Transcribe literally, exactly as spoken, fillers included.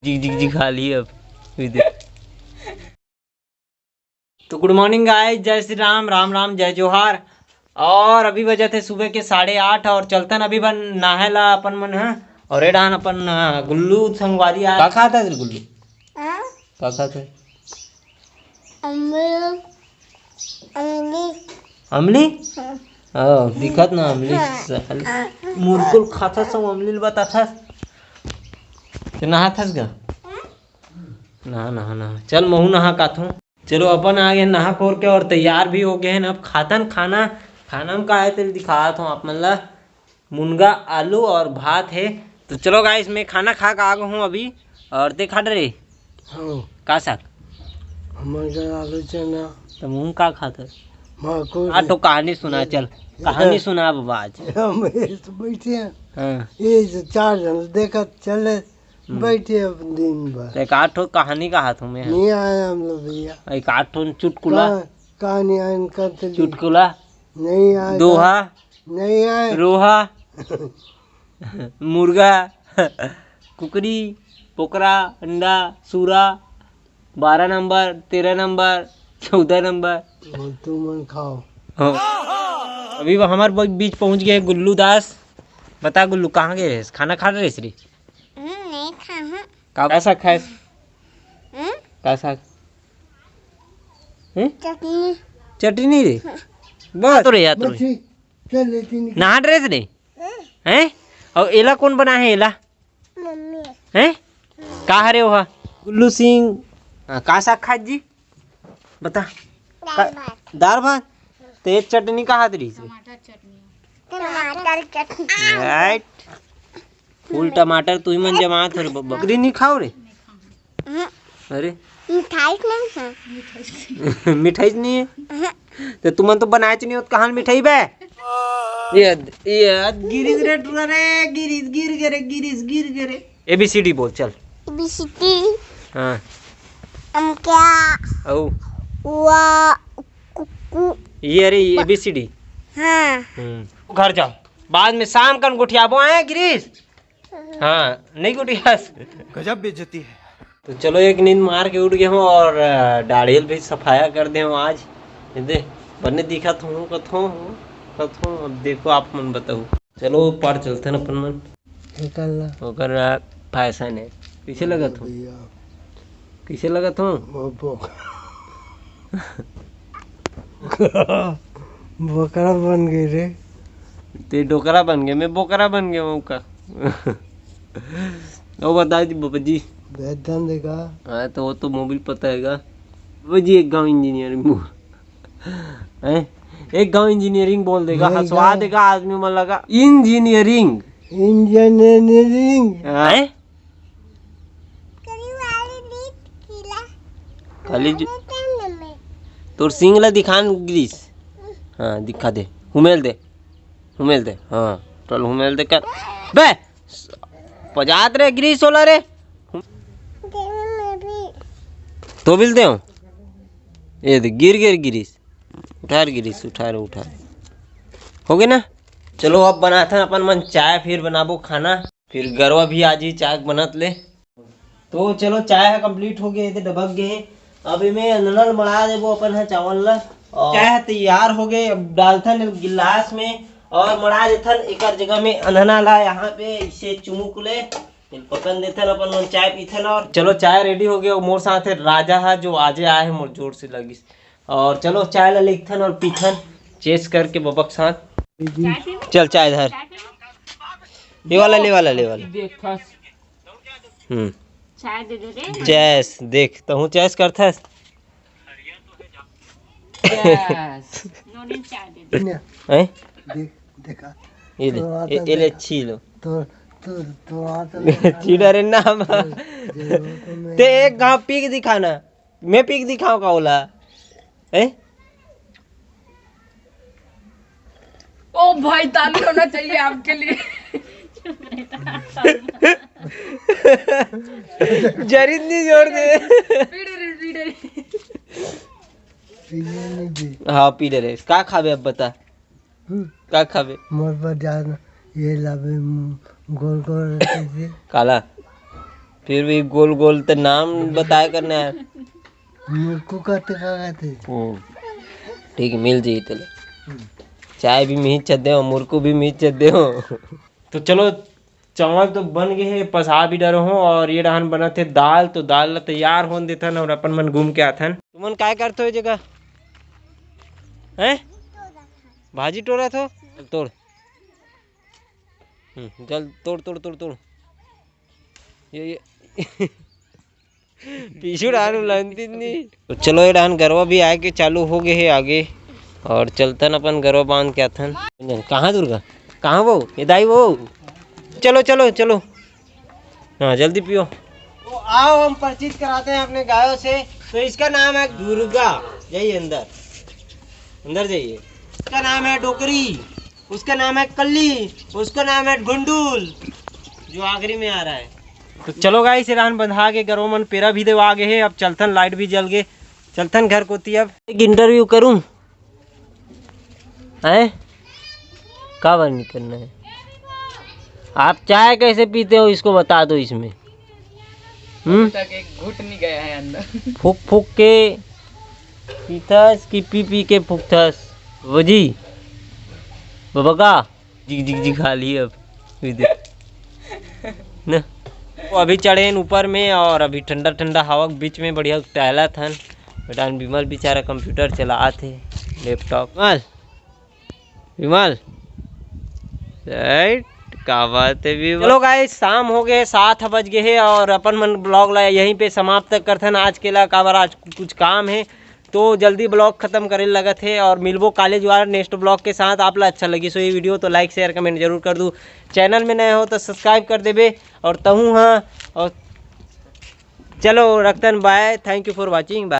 Zig zig zig खा लिए अब। ये दे। तो गुड मॉर्निंग गाइस, जय श्री राम, राम राम, जय जोहार। और अभी बजत हे सुबह के साढ़े आठ और चलथन अभी बन नहाए ला अपन मन ह। और ए डाहन अपन, अ, गुल्लू संगवारी आ। का खात हस रे गुल्लू? हाँ? का खात हस? अमली। अमली। अमली? हाँ। ओ, दिखत ना अमली। हाँ। साल। हाँ। मुरकुल खाथस अउ अमली ल बताथस। ते नहाथस गा? हाँ। नहा, नहा, नहा। चल, महू नहा काथों। चलो, अपन आ गए नहा खोर के और तैयार भी हो गए हैं। अब खातन खाना। खाना में का है, तेल दिखात हूँ आप मन ला। मुनगा, आलू और भात है। तो चलो गाइस, मैं खाना खा के आ गया हूँ अभी। और ते खा डरे? हाँ। का साग? हमर घर आलू चना। तो मुँह का खात है? हाँ, कोई आ तो नहीं। कहानी सुना, चल। कहानी सुना बाबा आज। हम ये तो बैठे हैं। हाँ। ये जो चार जन देखत चले, हम्म। बैठे अपन दिन भर। तो एक आध ठो कहानी कहात हूँ मैं। नहीं आया हम लोग भैया। एक आध ठो चुटकुला। कहा-, कहानी आयन करते नहीं। चुटकुला। नहीं आया। दोहा। नहीं आया। रोहा। मुर्गा। कुकरी। बोकरा। अंडा। सूरा। बारह नंबर, तेरह नंबर, चौदह नंबर। वो तुमन खाओ। हाँ। अभी वो हमार ब-, बीच पहुंच गए गुल्लू दास। बता गुल्लू, कहाँ गए रहे? खाना खा रहे रे? हम्म, नहीं खा हूँ। का, का साग खाए? हम्म? का साग? हम्म? चटनी। चटनी रे? हाँ। बस तो रे यार, तो रे। मच्छी, चल लेती नहीं। नहा रहे रे? हम्म। हैं? और एला कौन बना है एला? मम्मी। हैं? का हरे ओहा? गुल्लू सिंह। हाँ, का साग खात जी? बता। दाल का-, भात। दाल भात? तो ये चटनी का हाथ रही? टमाटर चटनी। टमाटर चटनी। राइट। फुल टमाटर तू ही मन जमात हो रे बब्बा। बकरी नहीं खाओ रे? हम्म। अरे। मिठाई नहीं है। मिठाई नहीं है? हम्म। तो तुमन तो बनाए च नहीं होत, कहाँ मिठाई बे? ये, ये गिरिस रे टुरा रे, गिरिस, गिर गे रे, गिरिस, गिर गे रे। A B C D बोल, चल। A B C D। हाँ। अम क्या? औ। वा, कुकु। ये अरे, A B C D। हाँ। हम्म। घर जाओ, बाद में शाम कन गोठियाबो, आए गिरिस? हाँ, नहीं गोठियास। गजब बेइज्जती है। तो चलो, एक नींद मार के उठ गए हूँ और, अ, दाढ़ी ल भी सफाया कर दे हूँ आज। ये दे, बने दिखत हूँ, कथों, कथों, अब देखो आप मन बताओ। चलो, ऊपर चलते हैं अपन मन। निकल ला। ओकर फैशन है। कैसे लगत हूँ? भैया। कैसे लगत हूँ? वो बोक-, बोकरा बन गए रे। ते डोकरा बन गए, मैं बोकरा बन गया हूँ का? वो बता दी बाबा जी। बेदन देखा। हाँ, तो वो तो मोबिल पता है का? बाबा जी, एक गाँव इंजीनियर मुँह। हैं? एक गाँव इंजीनियरिंग बोल देगा, नहीं हंसवा गा। देगा आदमी मन लगा। इंजीनियरिंग। इंजीनियरिंग। हैं? खाली जु-, तोर सिंग ला दिखान गिरिस। हाँ, दिखा दे। हुमेल दे। हुमेल दे। हाँ, चल हुमेल दे कर। बे! पजात रे गिरिस ओला रे। तो बिल दे। ये दे, गिर गिर गिरिस। उठा रे गिरीश, उठा रे, उठा रे। हो गए ना? चलो अब बनाथन अपन मन चाय, फिर बनाबो खाना, फिर गरवा भी आ जी चाय बनत ले। तो चलो चाय ह complete हो गए, एदे डबक गए। अब एमे अंधना ल मड़ा देबो अपन ह चावल ला। और चाय ह तैयार हो गए, अब डालथन गिलास में और मड़ा देथन एकर जगह में अंधना ला। यहाँ पे इसे चुमुक ले, फिर पकन देथन अपन मन चाय पीथन। और चलो चाय ready हो गए। और मोर साथ है राजा हा जो आजे आए है, मोर जोर से लगिस। और चलो चाय ला लेगथन और पीथन, cheers करके बबक साथ। चल चाय धर, ये वाला, ले वाला, ले वाला। हम्म। चाय दे दे रे। Cheers, देख, तहूँ cheers करथस। Yes। नोनी चाय दे दे। हैं? देख, देखा। ये ले, तो आता ए-, ए ले, देखा। छीलो। तो, तो, तो आता देखा। छीलो रे नाम। तो, जरूर तो मैं ते एक घाव पी के दिखाना। मैं पी के दिखाऊं का ओला? हैं? ओ भाई, ताली होना चाहिए आपके लिए। जरिंदी जोर दे। पीड़े रे, पीड़े रे। पीड़े नहीं दे। हाँ, पीड़े रे। का खाबे अब बता? हम्म। का खाबे? मोर बर जान ये लाबे, हम्म, गोल गोल रहते थे। काला? फिर भी गोल गोल तो नाम बताया करना यार। मुरकू कहते का कहते? हम्म, ठीक है, मिल जाई तेला। चाय भी मिही चद्दे हो, मुरकू भी मिही चद्दे हो। तो चलो, चावल तो बन गए हे, पसा भी डरो हो, और ये डहन बनत हे दाल। तो दाल ला तैयार होन देथन और अपन मन घूम के आथन। तुमन काय करथो ये जगह? हैं? भाजी टोरत हो? चल तोड़। हम्म, चल तोड़, तोड़, तोड़, तोड़। ये, ये। पीछू डहन उलंती नहीं। तो चलो, ये डहन गरवा भी आए के चालू हो गए हे आगे, और चलतन अपन गरवा बांध के आथन। कहाँ दुर्गा? कहाँ वो? ये दाई वो? चलो, चलो, चलो। हाँ, जल्दी पियो। तो आओ, हम परिचित कराते हैं अपने गायों से। तो इसका नाम है दुर्गा, जाइए अंदर, अंदर जाइए। इसका नाम है डोकरी, उसका नाम है कल्ली, उसका नाम है ढुंडुल, जो आखिरी में आ रहा है। तो चलो गाइस, ये डहन बंधा के गरवा मन पेरा भी देवा गे हे। अब चलथन, लाइट भी जल गे, चलथन घर कोती। अब एक इंटरव्यू करूं, हैं? का बार नहीं करना है? आप चाय कैसे पीते हो, इसको बता दो इसमें। हम्म? अभी तक एक घुट नहीं गया है अंदर। फूक फूक के पीथस कि पी पी के फूकथस? बजी बबका जिग जिग जिग खा ली अब। ये देख। ना। तो अभी चढ़े हैं ऊपर में और अभी ठंडा ठंडा हवा के बीच में बढ़िया टहलत हन। बेटा विमल बेचारा कंप्यूटर चलात हे, लैपटॉप। विमल, विमल, राइट, का बात है विमल? चलो गाइस, शाम हो गए, सात बज गए हे और अपन मन ब्लॉग ला यहीं पे समाप्त करथन आज के ला, काबर आज कुछ काम है। तो जल्दी ब्लॉग खत्म करे लगत हे और मिलबो काले जुआर नेक्स्ट ब्लॉग के साथ। आप ला अच्छा लगी सो ये वीडियो तो लाइक शेयर कमेंट जरूर कर दू। चैनल में नए हो तो सब्सक्राइब कर देबे और तहूँ हाँ। और चलो रखतन, बाय, thank you for watching, bye.